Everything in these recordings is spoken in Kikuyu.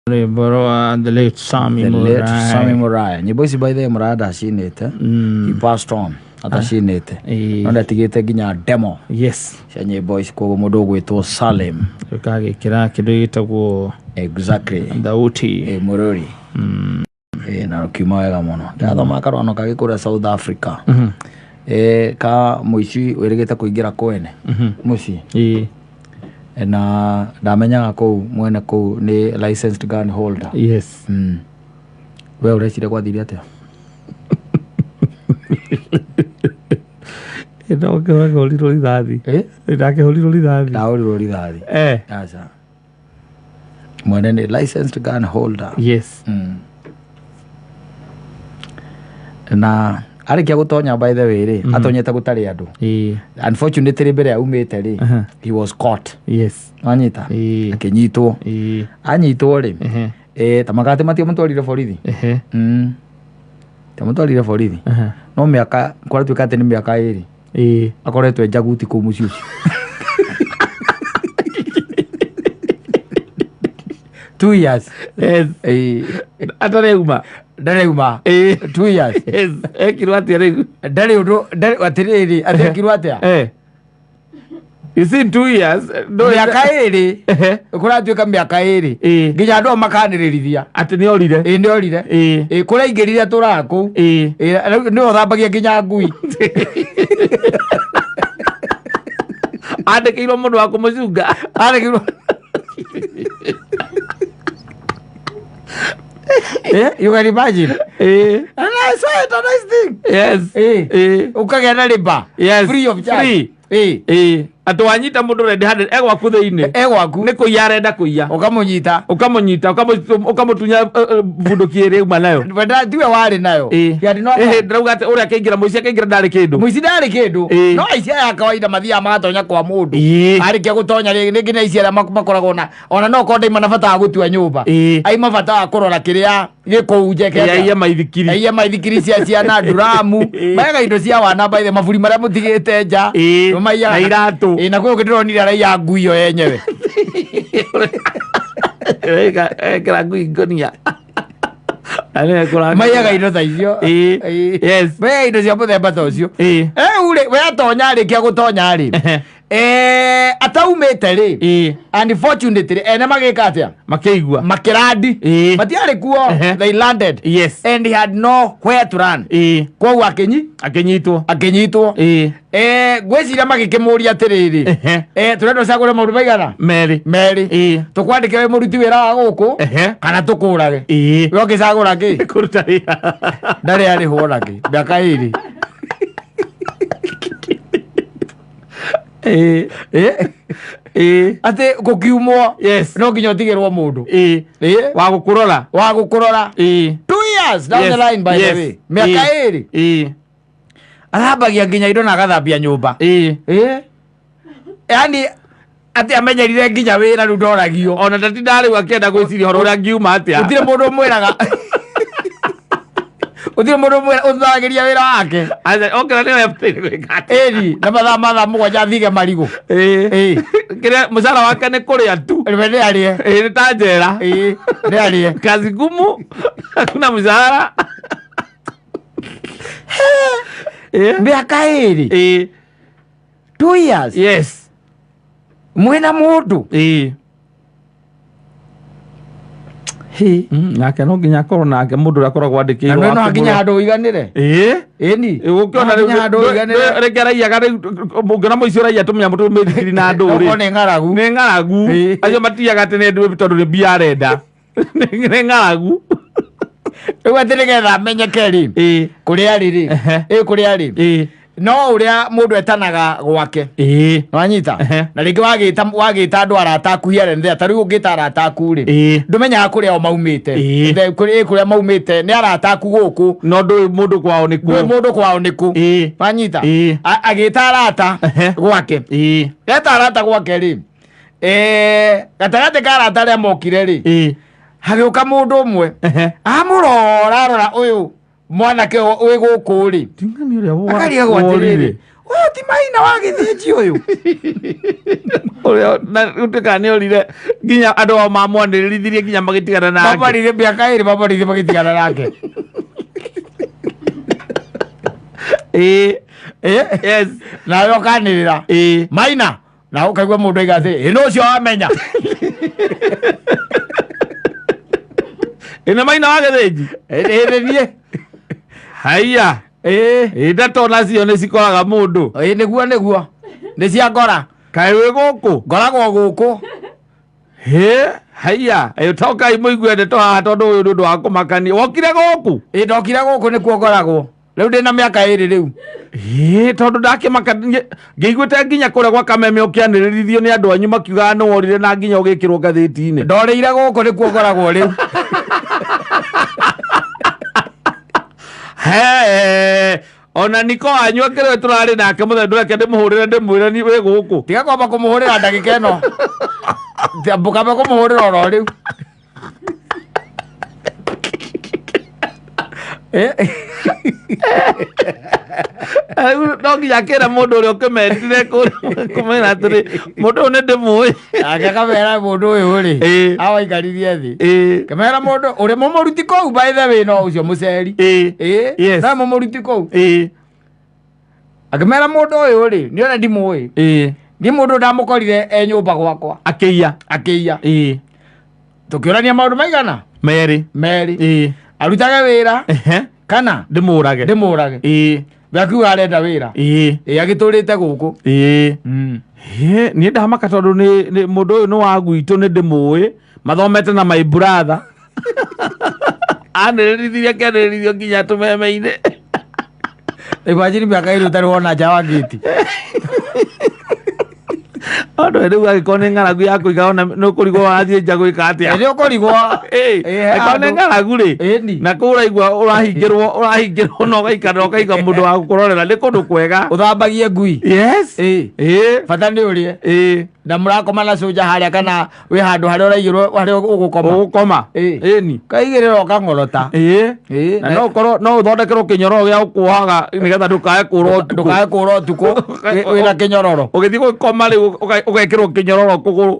Rwĩmbo rwa the late Sammy The late Muraya. Sammy Muraya. Nyĩmbo ici by the way Muraya ndacinĩte. He passed on atacinĩte. Ĩĩ. No ndatigĩte nginya demo Yes. cia nyĩmbo ici koguo mũndũ ũgwĩtwo Salim. Ũkagĩkĩra kĩndũ gĩtagwo Exactly. thauti. Ĩ mũrũri. Ĩ na rũkiuma wega mũno. Ndathoma karwano kangĩ kũrĩa South Africa. Ĩ ka mũici wĩrĩgĩte kũingĩra kwene mũciĩ. Ĩĩ. Na ndamenyaga kũu mwene kũu nĩ licensed gun holder. Yes. We ũreciria gwathire atĩa? Ndakĩhũrirwo rithathi. Ĩ? Ndakĩhũrirwo rithathi. Ndahũrirwo rithathi. Eh. Aca. Mwene nĩ licensed gun holder. Yes. Na arĩkia gũtonya by the way rĩ, atonyete gũtarĩ andũ. Ĩĩ. Unfortunately mbere aumĩte rĩ, he was caught. Yes. Wanyita? Ĩĩ. Akĩnyitwo. Ĩĩ. Anyitwo rĩ, Ehe. ta makatĩ matiamũtwarire borithi. Ehe. Tiamũtwarire borithi. Aha. No mĩaka, kwaratuĩka atĩ nĩ mĩaka ĩrĩ. Ĩĩ. Akoretwo e njaguti kũu mũciĩ ũcio. 2 years. Yes. Ĩĩ. Atareuma. Ndareuma. Ĩĩ. 2 years. Yes. Ekirwo atĩa rĩu? Ndarĩ ũndũ, ndarĩ atĩrĩrĩ, atĩ ekirwo atĩa? Eh. You see, 2 years. No, Mĩaka ĩrĩ. Ehe. Kũratuĩka mĩaka ĩrĩ. Ĩĩ. Nginya andũ ao makanĩrĩrithia. Atĩ nĩ orire. Ĩĩ nĩ orire. Ĩĩ. Ĩĩ kũrĩa aingĩrire atũraga kũu. Ĩĩ. Ĩĩ rĩu nĩwe ũthambagia nginya ngui. Andĩkĩirwo mũndũ wa kũmũcunga. Arĩkirwo. Eh, you can imagine. Ĩĩ. And I saw it, a nice thing. Yes. Ĩĩ. Ĩĩ. Ũkagĩa na rĩba. Yes. Free of charge. Free. Ĩĩ. Ĩĩ. Atĩ wanyita mũndũ red handed e gwaku thĩinĩ. E gwaku. Nĩ kũiya arenda kũiya. Ũkamũnyita. Ũkamũnyita, ũkamũtunya bunduki ĩrĩa uma nayo. Wenda tiwe warĩ nayo. Ĩĩ. He had no Ĩĩ, ndĩrauga atĩ ũrĩa akĩingĩra mũici akĩingĩra ndarĩ kĩndũ. Mũici ndarĩ kĩndũ. Ĩĩ. No aici aya a kawaida mathiaga magatonya kwa mũndũ. Ĩĩ. Arĩkia gũtonya rĩ- rĩngĩ nĩ aici arĩa makoragwo na ona no korwo ndaima na bata wa gũtua nyũmba. Ĩĩ. Aima bata wa kũrora kĩrĩa gĩkũu njeke. Ĩĩ, aiye maithikiri. Aiye maithikiri cia ciana nduramu. Ĩĩ. Mayaga indo cia wana baithe maburi marĩa mũtigĩte nja. Ĩĩ. Nĩ maiyaga. Na iratũ. Ĩĩ, na kwĩ ũngĩ ndĩronire araiya ngui ĩyo yenyewe. Ekĩra ngui ngonia. Na nĩwe kũra- Maiyaga indo ta icio. Ĩĩ. Ĩĩ. Yes. Maiyaga indo cia mũthemba ta ũcio. Ĩĩ. Rĩu rĩ, we atonya arĩkia gũtonya rĩ. Ehe. Ataumĩte rĩ. Ĩĩ. Unfortunately, ene magĩka atĩa? Makĩigua. Makĩrandi. Ĩĩ. Matiarĩ kuo. Ehe. They landed. Yes. And he had no where to run. Ĩĩ. Koguo akĩnyi Akĩnyitwo. akĩnyitwo. Ĩĩ. Ngwĩciria magĩkĩmũria atĩrĩrĩ. Ehe. Tũrenda ũcagũre maũndũ maigana? Merĩ. Merĩ. Ĩĩ. Tũkwandĩke wĩ mũruti wĩra wa gũkũ Ehe. kana tũkũrage. Ĩĩ. We ũngĩcagũra kĩ? Kũruta wĩra. Ndarĩ arĩhwo nakĩ? Mĩaka ĩrĩ. Ĩĩ. Ĩĩ. Ĩĩ. Atĩ gũkiumwo Yes. no nginya ũtigĩrwo mũndũ. Ĩĩ. Ĩĩ. Wa gũkũrora. Wa gũkũrora. Ĩĩ. 2 years down Yes. the line by Yes. the way. Mĩaka Ĩĩ. ĩrĩ. Ĩĩ. Athambagia nginya indo na agathambia nyũmba. Ĩĩ. Ĩĩ. Yaani atĩ amenyerire nginya wĩra rĩu ndoragio. Ona ndatinda rĩu akĩenda gwĩciria ũhoro ũrĩa ngiuma atĩa. Gũtirĩ mũndũ ũmwĩraga. Gũtirĩ mũndũ ũmwĩra ũthutharagĩria wĩra wake. Aca, okĩra nĩwe abataire gwĩka atĩa. Ĩni na mathaa mathaa mũgwanja thige marigũ. Ĩĩ. Ĩĩ. Kĩrĩa mũcara wake nĩ kũrĩa tu. We nĩ arĩe. Ĩĩ, nĩ ta njera. Ĩĩ, nĩ arĩe. Kazi ngumu, hakuna mshahara. Ĩĩ. Mĩaka ĩrĩ. Ĩĩ. 2 years. Yes. Mwĩna mũndũ. Ĩĩ. Nake no nginya akorwo nake mũndũ ũrĩa akoragwo Na andĩkĩirwo no wa no nginya kũmũrora. handũ ũiganĩre. Ĩĩ. Ĩni. Ũngĩona No nginya handũ ũiganĩre. rĩngĩ araiyaga rĩu ũngĩona mũici ũraiya tũmĩnyamũ tũmĩthikiri na andũ rĩ Okorwo nĩ ng'aragu. nĩ ng'aragu Ĩĩ. acio matiyaga atĩ nĩ ndũ tondũ nĩ mbia arenda nĩ ng'aragu Rĩu atĩ nĩgetha amenyeke rĩ. Ĩĩ. Kũrĩa arĩ rĩ. Ehe. Ĩ kũrĩa arĩ. Ĩĩ. No ũrĩa mũndũ etanaga gwake. Ĩĩ. Wanyita? Ehe. Na rĩngĩ wagĩta wagĩta andũ arata aku here and there. Ta rĩu ũngĩta arata aku rĩ. Ĩĩ. Ndũmenyaga kũrĩa o maumĩte. Ĩĩ. Kũrĩa maumĩte nĩ arata aku gũkũ. No ndũĩ mũndũ kwao nĩ Ndũĩ kũ. mũndũ kwao nĩ kũ. Ĩĩ. Wanyita? Ĩĩ. Agĩta arata Ehe. gwake. Ĩĩ. Eta arata gwake rĩ. Gatagatĩ ka arata arĩa mokire rĩ. Ĩĩ. Hagĩũka mũndũ ũmwe. Ehe. Amũrora arora ũyũ mwanake wĩ gũkũ rĩ. Ting'ani ũrĩa Akarigagwo atĩrĩrĩ. Ũyũ ti Maina wa Gĩthĩnji ũyũ. Ũrĩa na gũtuĩka nĩ orire nginya andũ ao mamwanĩrĩrithirie nginya magĩtigana nake. Mamarire mĩaka 2 mamarire magĩtigana nake. Ĩĩ. Eh? Yes. Nawe ũkanĩrĩra. Ĩĩ. Maina na ũkaigua mũndũ aiga atĩ ĩ nũ ũcio wamenya. Ĩna Maina wa Gĩthĩnji. Ĩ nĩ niĩ. Haiya. Ĩ. Ĩ ndeto nacio nĩ cikoraga mũndũ. Ĩ nĩguo nĩguo. Nĩ cia ngora. Kaĩ wĩ gũkũ? Ngoragwo gũkũ. Hĩ, haiya. Ĩ tokai mũigue ndeto haha tondũ ũyũ nĩ ũndũ wa kũmakania. Wokire gũkũ? Ĩ ndokire gũkũ nĩkuo ngoragwo. Rĩu ndĩna mĩaka 2 rĩu. Ĩ tondũ ndakĩmaka ngĩiguĩte nginya kũrĩa gwa Kameme ũkĩanĩrĩrithio nĩ andũ anyu makiugaga nĩ worire na nginya ũgĩkĩrwo ngathĩti-inĩ. Ndorĩire gũkũ nĩkuo ngoragwo rĩu. He, ona niko wanyu akĩrĩ tũrarĩ nake mũthenya ndũreke ndĩmũhũrĩre ndĩmwĩre ni wĩ gũkũ. Tiga kwamba kũmũhũrĩra ndagĩka ĩno. Ndũkambe kũmũhũrĩra oro rĩu. Eh? Rĩu no nginya akĩra mũndũ ũrĩa ũkĩmetire kũmwĩra atĩrĩ mũndũ ũyũ nĩ ndĩmũĩ. Ake kamera mũndũ ũyũ rĩ. Ĩ. Awaikaririe thĩ. Ĩ. Kamera mũndũ ũrĩa mũmũruti kũu by the way no ũcio mũceri. Ĩ. Ĩ. Yes. No mũmũruti kũu. Ĩ. Akĩmera mũndũ ũyũ rĩ, niĩ ona ndimũĩ. Ĩ. Niĩ mũndũ ndamũkorire e nyũmba gwakwa Akĩiya. akĩiya. Ĩ. Tũkĩũrania maũndũ maigana? Merĩ. Merĩ. Ĩ. Arutage wĩra Ehe. kana Ndĩmũrage. ndĩmũrage. Ĩ. We akiuga arenda wĩra. Ĩ. Ĩ agĩtũrĩte gũkũ. Ĩ. Ĩ, niĩ ndamaka tondũ nĩ mũndũ ũyũ nĩ wa gwitũ nĩ ndĩmũĩ mathomete na my brother anĩrĩrithirie akĩanĩrĩrithio nginya tũmeme-inĩ. Imagine mĩaka 2 ũtarĩ wona nja wa ngĩti. Andũ rĩu angĩkorwo nĩ ng'aragu ya kũiga ona nĩ ũkũrigwo wathiĩ nja gwĩka atĩa. Nĩ ũkũrigwo. Ĩ, angĩkorwo nĩ ng'aragu rĩ Ĩni. na kũu ũraigua ũrahingĩrwo na ũgaikara ũkaiga mũndũ wa gũkũrorera nĩ kũndũ kwega. Ũthambagie ngui. Yes. Ĩ. Ĩ. Bata nĩ ũrĩe. Ĩ. Na mũrakoma na cũnja harĩa kana wĩ handũ harĩa ũraigĩrwo harĩa ũgũkoma. Ũgũkoma. Ĩ. Ĩni. Kaigĩrĩra ũkang'orota. Ĩ. Ĩ. Na no ũkorwo no ũthondekerwo kĩnyororo gĩa gũkuohaga nĩgetha ndũkae kũra ũtukũ. Ndũkae kũra ũtukũ wĩna kĩnyororo. Ũgĩthiĩ gũkoma rĩu ũgekĩrwo kĩnyororo kũgũrũ.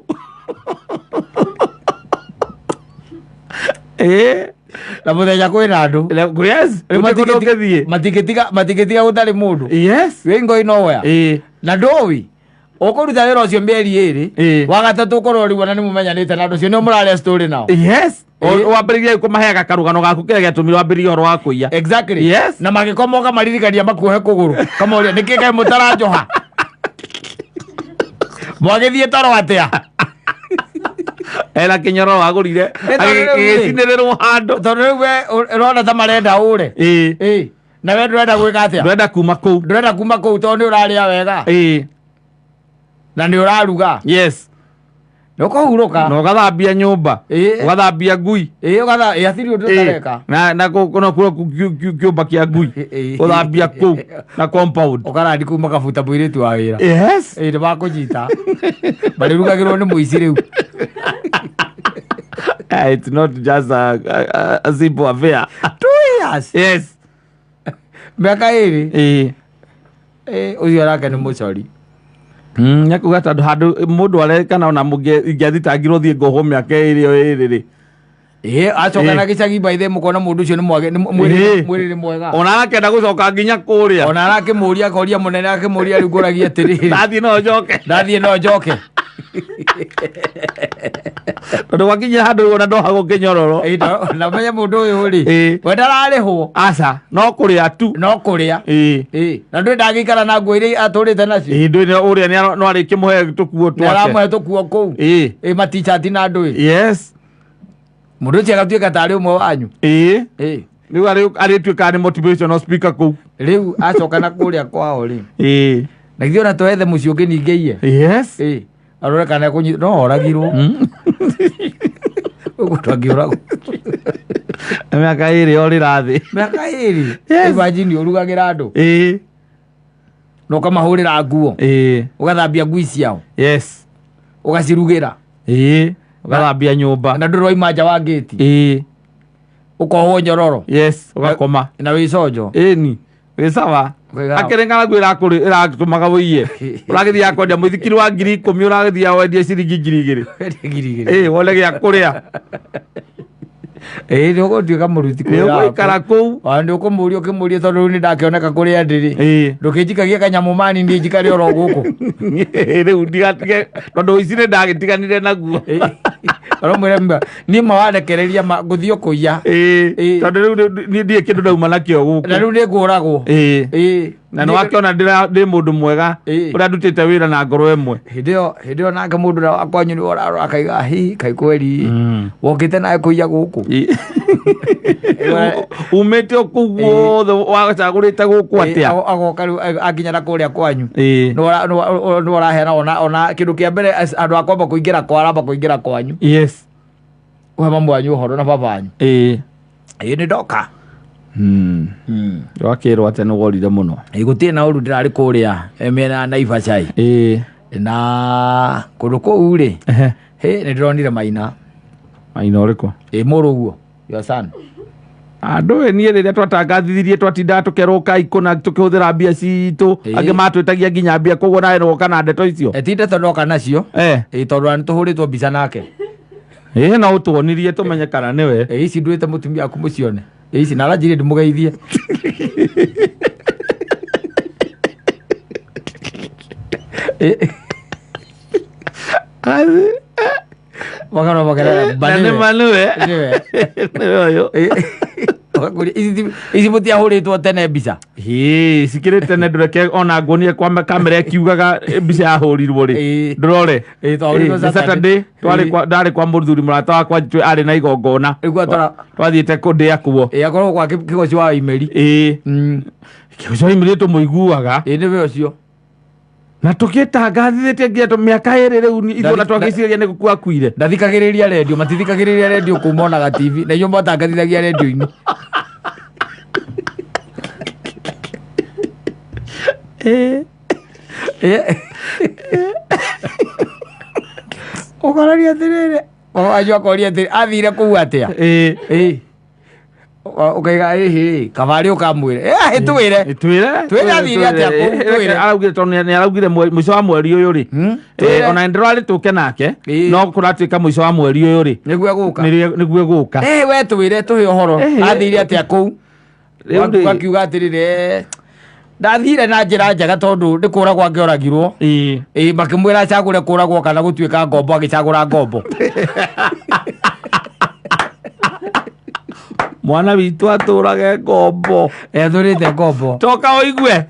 Ĩ. Na mũthenya kwĩna andũ. Yes. Rĩu Gũtirĩ kũndũ ũngĩthiĩ. Matingĩtiga gũtarĩ mũndũ. Yes. Wĩ ngoi nowhere. Ĩ. Na ndũĩ ũkũruta wĩra ũcio mĩeri 2 Ĩ. wa gatatũ ũkorwo rĩu ona nĩ mũmenyanĩte na andũ acio nĩo mũraria story nao. Yes. Ĩ. Wambĩrĩria kũmaheaga karũgano gaku kĩrĩa gĩatũmire wambĩrĩrie ũhoro wa kũiya. Exactly. Yes. Na magĩkoma ũkamaririkania makuohe kũgũrũ. Kamoria nĩkĩ kaĩ mũtaranjoha. Mwagĩthiĩ toro atĩa? Ena kĩnyororo agũrire Ĩ, tondũ rĩu rĩ. gĩgĩcinĩrĩrwo handũ. Tondũ rĩu we ũrona ta marenda ũre. Ĩ. Ĩ. Na we ndũrenda gwĩka atĩa? Ndũrenda kuma kũu. Ndũrenda kuma kũu tondũ nĩ ũrarĩa wega. Ĩ. Na nĩ ũraruga. Yes. Nĩ ũkũhurũka. Na ũgathambia nyũmba. Ĩ. Ũgathambia ngui. Ĩ ũgatha ĩ hatirĩ ũndũ Ĩ. ũtareka. Na kũ no kũu kĩũmba kĩa ngui. Ĩ. Ũthambia kũu na compound. Ũkarandi kũu makabuta mũirĩtu wa wĩra. Yes. Ĩ nĩ makũnyita. Marĩrugagĩrwo nĩ mũici rĩu. It's not just a simple affair. 2 years. Yes. Mĩaka 2. Ĩ. Ĩ ũcio nake nĩ mũcori. Nĩkuga tondũ handũ mũndũ arekana ona ingĩathitangirwo thiĩ ngohwo mĩaka 2 o 2 rĩ. Ĩ acoka Ĩ. na gĩcagi by the mũkona mũndũ ũcio nĩ mwage nĩ Ĩ. mwĩrĩ nĩ mwega. Ona arakenda gũcoka nginya kũrĩa. Ona arakĩmũria akoria mũnene akĩmũria rĩu ngũragia atĩrĩrĩ. Ndathiĩ no njoke. Ndathiĩ no njoke. Tondũ gwakinyire handũ rĩu ona ndohagwo kĩnyororo. Ĩ, na menye mũndũ ũyũ rĩ. Ĩ. We ndararĩhwo. Aca, no kũrĩa tu. No kũrĩa. Ĩ. Ĩ. Na ndũĩ ndangĩikara na nguo iria atũrĩte nacio. Ĩ ndũĩ ũrĩa no arĩkĩmũhe tũkuo Nĩ twake. aramũhe tũkuo kũu. Ĩ. Ĩ matichati na ndũĩ. Yes. Mũndũ ũcio agatuĩka tarĩ ũmwe wanyu. Ĩ. Ĩ. Rĩu arĩtuĩkaga nĩ motivational speaker kũu. Rĩu acoka na kũrĩa kwao rĩ. Ĩ. Na githĩ ona twethe mũciĩ ũngĩ ningĩ iye. Yes. Ĩ. Arore kana ekũnyi no oragirwo. Ũguo twangĩũragwo. Mĩaka 2 orĩra thĩ. Mĩaka 2. Yes. Imagine ũrugagĩra andũ. Ĩ. Na ũkamahũrĩra nguo. Ĩ. Ũgathambia ngui ciao. Yes. Ũgacirugĩra. Ĩ. Ũgathambia nyũmba. Na ndũrĩ waima nja wa ngĩti. Ĩ. Ũkohwo nyororo. Yes. Ũgakoma. Na wĩ conjo. Ĩni. Wĩ sawa. Wega. Akĩrĩ ng'aragu ĩratũmaga wũiye. Ũragĩthiaga kwendia mũithikiri wa 10,000 ũragĩthiaga wendie ciringi 2,000. 2,000. Ĩĩ wone gĩa kũrĩa. Ĩĩ nĩ ũgũtuĩka mũruti Nĩ ũgũikara kũu. Ona nĩ ũkũmũria ũkĩmũria tondũ rĩu nĩ ndakĩoneka kũrĩa ndĩrĩ. Ĩĩ. Ndũkĩnjikagie kanyamũ mani niĩ njikare oro gũkũ. Rĩu ndigatige tondũ ũici nĩ ndagĩtiganire naguo. Ũramwĩra mba, niĩ ma wandekereria ma ngũthiĩ o kũiya. Ĩĩ. Ĩĩ. Tondũ rĩu niĩ ndirĩ kĩndũ ndauma nakĩo gũkũ. Na rĩu nĩ ngũragwo. Ĩĩ. Ĩĩ. Na nĩ wakĩona ndĩ mũndũ mwega Ĩĩ. ũrĩa ndutĩte wĩra na ngoro ĩmwe. Hĩndĩ ĩyo nake mũndũ ũrĩa wa kwanyu nĩ ũrarora akaiga hi kai kweri wokĩte nawe kũiya gũkũ. Umĩte o kũu guothe wacagũrĩte gũkũ atĩa? Agoka rĩu akinya na kũrĩa kwanyu. Ĩĩ. Nĩ ũraheana ona kĩndũ kĩa mbere andũ a kwamba kũingĩra kwa aramba kũingĩra kwanyu. Yes. Ũhe mamu wanyu ũhoro na baba wanyu. Ĩĩ. Ĩĩ nĩ ndoka. Wakĩrwo atĩ nĩ worire mũno. Ĩĩ gũtirĩ na ũru ndĩrarĩ kũrĩa mĩena ya Naivasha ĩ. Ĩĩ. Na kũndũ kũu rĩ Ehe. hĩ nĩ ndĩronire Maina. Maina ũrĩkũ? Ĩĩ mũrũguo your son. Andũ ĩ niĩ rĩrĩa twatangathithirie twatindaga tũkerwo kai kũna tũkĩhũthĩra mbia citũ Ĩĩ. angĩ matwĩtagia nginya mbia koguo nawe nĩwoka na ndeto icio. Ti ndeto ndoka nacio. Eh. Ĩĩ tondũ ona nĩtũhũrĩtwo mbica nake. Ĩĩ no ũtuonirie tũmenye kana nĩwe. Ĩĩ ici nduĩte mũtumia waku mũcione. Ĩĩ ici na aranjĩrire ndĩmũgeithie. Ĩĩ. Makarora makarora Na nĩ ma nĩwe. Nĩwe. Nĩwe ũyũ. Ũgakũria, ici mũtiahũrĩtwo tene mbica. Hĩ, cikĩrĩ tene ndũreke ona nguonie kwa kamera ĩkiugaga mbica yahũrirwo rĩ. Ĩĩ. Ndũrore. Ĩĩ, twahũrirwo Ĩĩ, nĩ Saturday. Saturday twarĩ Ĩĩ. kwa ndarĩ kwa mũthuri mũrata wakwa arĩ na igongona. Rĩu atwara- Twathiĩte kũndĩa kuo. Ĩĩ akoragwo kwa Kĩgoci wa Imeri. Ĩĩ. Kĩgoci wa Imeri tũmũiguaga. Ĩĩ nĩwe ũcio. Na tũgĩtangathithĩtie nginya mĩaka ĩrĩ rĩu ithuĩ ona twagĩciragia nĩ gũkua akuire. Ndathikagĩrĩria redio, matithikagĩrĩria redio kũu monaga TV, na inyuĩ mwatangathithagia redio-inĩ. Ũkoraria atĩrĩrĩ, wanyu akoria atĩrĩ, athire kũu atĩa? Ĩĩ. Ĩĩ. Ũkaiga ĩhĩ, kabarĩ ũkamwĩre. Ĩĩ, twĩre. Twĩre. Twĩre athire atĩa kũu, twĩre. Araugire tondũ nĩ araugire mũico wa mweri ũyũ rĩ. Twĩre. Ona ndĩrarĩ tũke nake Ĩĩ. no kũratuĩka mũico wa mweri ũyũ rĩ. Nĩguo egũka. Nĩguo egũka. Ĩĩ, we twĩre tũhe ũhoro. Athire atĩa kũu? Rĩu rĩ- Wakiuga atĩrĩrĩ, ndathire na njĩra njega tondũ nĩ kũragwo angĩoragirwo. Ĩĩ. Ĩĩ makĩmwĩra acagũre kũragwo kana gũtuĩka ngombo agĩcagũra ngombo. Mwana witũ atũrage ngombo. Ethurĩte ngombo. Toka ũigue.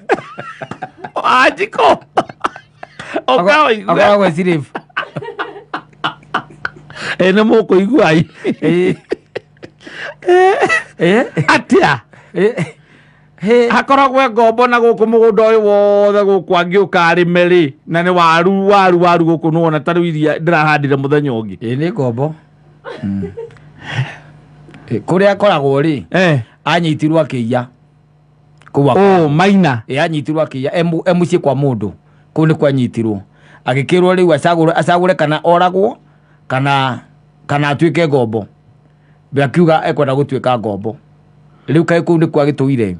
Wanjikũ. Ũka ũigue. Akoragwo e slave. Ĩĩ nĩ mũkũigua ĩ. Ĩĩ. Ĩĩ. Atĩa? Ĩĩ. Hĩ. Hakoragwo e ngombo na gũkũ mũgũnda ũyũ wothe gũkũ angĩũka arĩme rĩ na nĩ waru waru waru gũkũ nĩwona ta rĩu iria ndĩrahandire mũthenya ũngĩ. Ĩĩ nĩ ngombo. Ĩĩ, Kũrĩa akoragwo rĩ anyitirwo akĩiya. Kũu akoragwo. Oh, Maina. Ĩĩ anyitirwo akĩiya e mũciĩ kwa mũndũ. Kũu nĩ kwanyitirwo. Agĩkĩrwo rĩu acagũre kana oragwo kana atuĩke ngombo. We akiuga ekwenda gũtuĩka ngombo. Rĩu kaĩ kũu nĩkuo agĩtũire.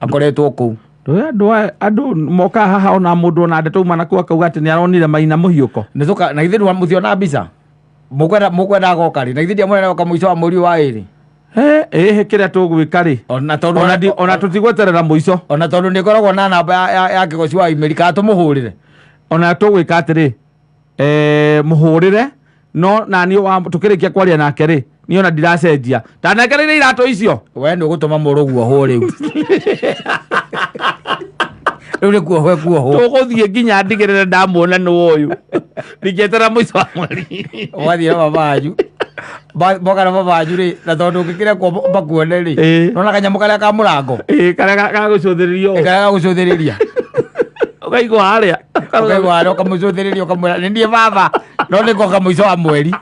Akoretwo kũu. Ndũĩ andũ aya andũ mokaga haha ona mũndũ ona ndeto uma nakuo akauga atĩ nĩ aronire Maina mũhiũko. Nĩ tũka na githĩ mũtiona mbica? Mũkwenda agoka rĩ? Na githĩ ndiamwĩra nĩagoka mũico wa mweri ũyũ wa ĩrĩ? Ĩhĩ kĩrĩa tũgwĩka rĩ? Ona tondũ Ona tũtigweterera mũico. Ona tondũ nĩ ngoragwo na namba ya Kĩgoci wa Imeri kana tũmũhũrĩre? Ona tũgwĩka atĩrĩ, mũhũrĩre no naniĩ tũkĩrĩkia kwaria nake rĩ niĩ ona ndiracenjia ndanengereire iratũ icio. We nĩ ũgũtũma mũrũguo ohwo rĩu. Rĩu nĩ kuohwo ekuohwo. Tũgũthiĩ nginya ndigĩrĩre ndamuona nĩ ũyũ. Ndingĩeterera mũico wa mweri. Ũgathiĩ na baba wanyu. Moka na baba wanyu rĩ, na tondũ ũngĩkĩrekwo makuone rĩ, nona kanyamũ karĩa ka mũrango. Ĩĩ, karĩa ga gũcũthĩrĩrio. Ĩĩ, karĩa ga gũcũthĩrĩria. Ũkaigua harĩa. Ũkaigua harĩa ũkamũcũthĩrĩria ũkamwĩra nĩ niĩ baba, no nĩ ngoka mũico wa mweri.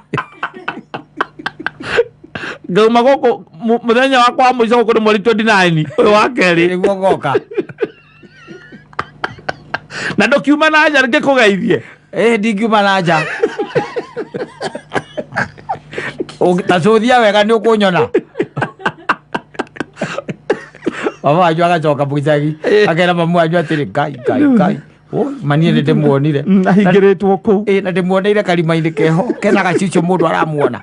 Ngauma gũkũ mũthenya wakwa wa mũico gũkũ nĩ mweri 29 ũyũ wa kerĩ. Nĩguo ngoka. Na ndũkiuma na nja ngĩkũgeithie. Ĩĩ ndingiuma na nja. Ta cũthia wega nĩ ũkũnyona. Baba wanyu agacoka mũicagi akera mamu wanyu atĩrĩ, "Ngai, Ngai, Ngai. Ũ, manie nĩ ndĩmuonire." Ahingĩrĩtwo kũu. Ĩ, na ndĩmuoneire karima-inĩ keho kena gacicio mũndũ aramuona.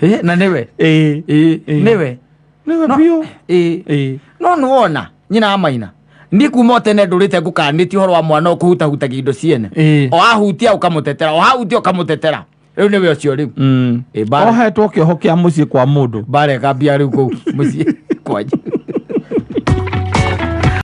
Ĩ, na nĩwe. Ĩĩ. Ĩ, Ĩ. nĩwe. Nĩwe No- biũ. Ĩ. Ĩĩ. No nĩwona nyina wa maina, niĩ kuma o tene ndũrĩte ngũkanĩtie ũhoro wa mwana ũyũ kũhutahutagia indo ciene. Ĩĩ. O ahutia ũkamũtetera, o ahutia ũkamũtetera, rĩu nĩwe ũcio rĩu. Ĩ, Ohetwo kĩoho kĩa mũciĩ kwa mũndũ. Mbara ĩkambia rĩu kũu mũciĩ kwanyu.